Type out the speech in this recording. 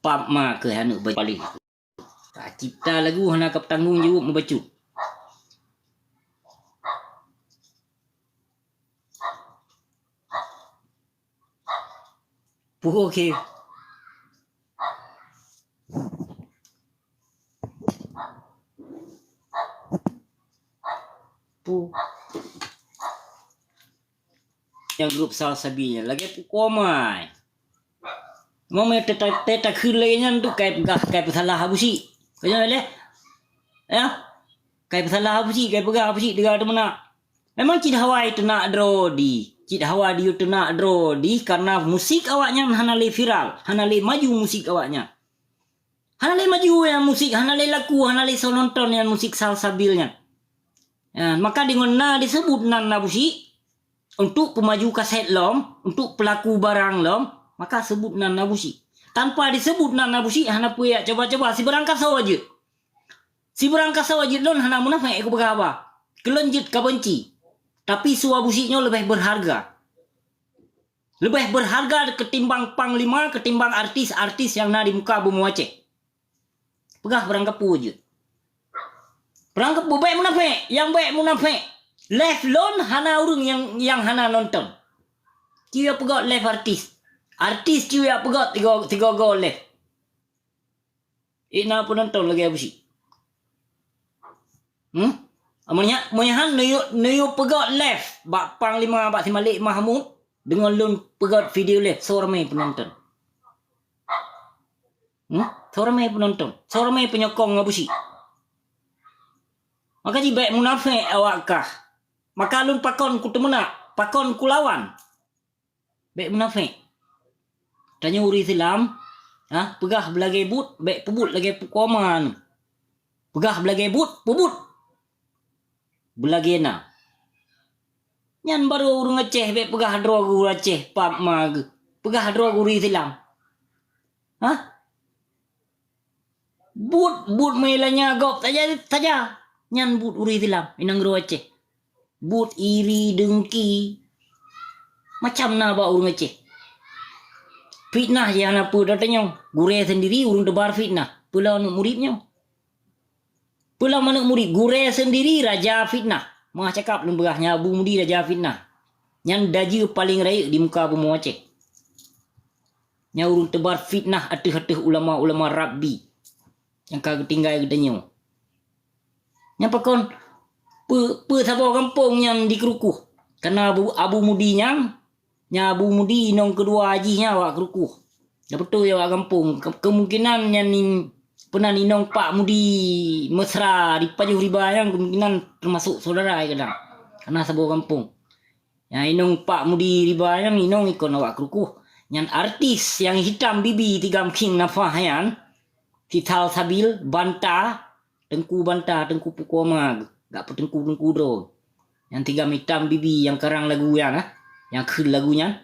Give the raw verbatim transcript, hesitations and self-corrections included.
Pap ma keuh aneuk beupaléh. Cipta lagu hana ka tanggong jaweueb mubacut. Puh, oke. Puh. Nyang grup Salsabil nyan lagèe pukoe mai. Meunyoe teuta-, teutakheun lagèe nyan tu kai peugah, kai peusalah Abusyik. Ka nyan lé? Ya? Kai peusalah Abusyik, kai peugah Abusyik teuga teumeunak. Memang cit hawa teunak droe di. Cit hawa di teunak droe di karena musik awaknyan hana lé viral, hana lé maju musik awaknyan. Hana lé maju nyan musik, hana lé laku, hana lé soe nonton nyan musik Salsabil nyan. Ya, maka deungon na diseubut nan Abusyik, untuk peumaju kaset lom, untuk peulaku barang lom, maka seubut nan Abusyik. Tanpa diseubut nan Abusyik, hana peue jak coba-coba, sibarang kasoe jeuet. Sibarang kasoe jeuet, lôn hana munafék kupeugah haba. Keu lôn jeuet ka beunci. Tapi su Abusyik nyoe leubeh beurharga. Leubeh beurharga keutimbang panglima, keutimbang artis-artis nyang na di muka bumoe Aceh. Peugah barang kapeue jeuet. Barang kapeue, bèk munafék, nyang bèk munafék. Live lôn hana ureueng nyang, nyang hana nonton. Ci jak peugöt live artis. Artis ci jak peugöt tigo, tigo go live. Ék na peunonton lagèe Abusyik. Hmm? Amun nyan, meunyoe han neuyue, neuyue peugöt live bak panglima, bak si Malik Mahmud, deungon lôn peugöt video live, soe ramé peunonton? Hmm? Soe ramé peunonton? Soe ramé peunyokong Abusyik? Maka jih bèk munafék awak kah. Maka lôn pakon kuteumeunak, pakon kulawan. Bèk munafék. Tanyoe ureueng Islam, ha, peugah beulagèe buet, bèk peubuet lagèe pukoe ma. Peugah beulagèe buet, peubuet beulagèe na. Nyan barô ureueng Aceh, bèk peugah droe geuh ureueng Aceh, pap ma geuh. Peugah droe geuh ureueng Islam. Ha? Buet, buet meuilanya gob saja, saja. Nyan buet ureueng Islam, inong nanggroe Aceh. Buet iri, dengki. Macam na bak ureueng Aceh. Fitnah jih hana peue tatanyong. Gurèe sendiri ureueng teubar fitnah. Peue lom aneuk murit nyoe? Peue lom aneuk murit? Gurèe sendiri raja fitnah. Meuah cakap lôn peugah nyan Abu Mudi raja fitnah. Nyan dajeue paleng rayeuk di muka bumoe Aceh. Nyan ureueng teubar fitnah ateueh-ateueh ulama-ulama Rabbi nyang ka geutinggai geutanyoe. Nyan pakon peue, peue saboh gampông nyan dikeurukoh? Karena Abu, Abu Mudi nyan, nyan Abu Mudi inong keudua jih nyan awak keurukoh. Dak beutôi awak gampông. Ke-, kemungkinan nyan ni, peunan inong Pak Mudi Mesra di Pajoh Riba nyan kemungkinan teumasok saudara kadang. Karena saboh gampông. Nyan inong Pak Mudi Riba nyan inong ikon awak keurukoh. Nyan artis nyang hitam bibi tigam khieng nafah nyan, si Salsabil, Banta, Teungku Banta, Teungku pukoe ma geuh, gak peuteungku-teungku droe. Nyang tigam hitam bibi nyang karang lagu nyan, ah, nyang kheun lagu nyan.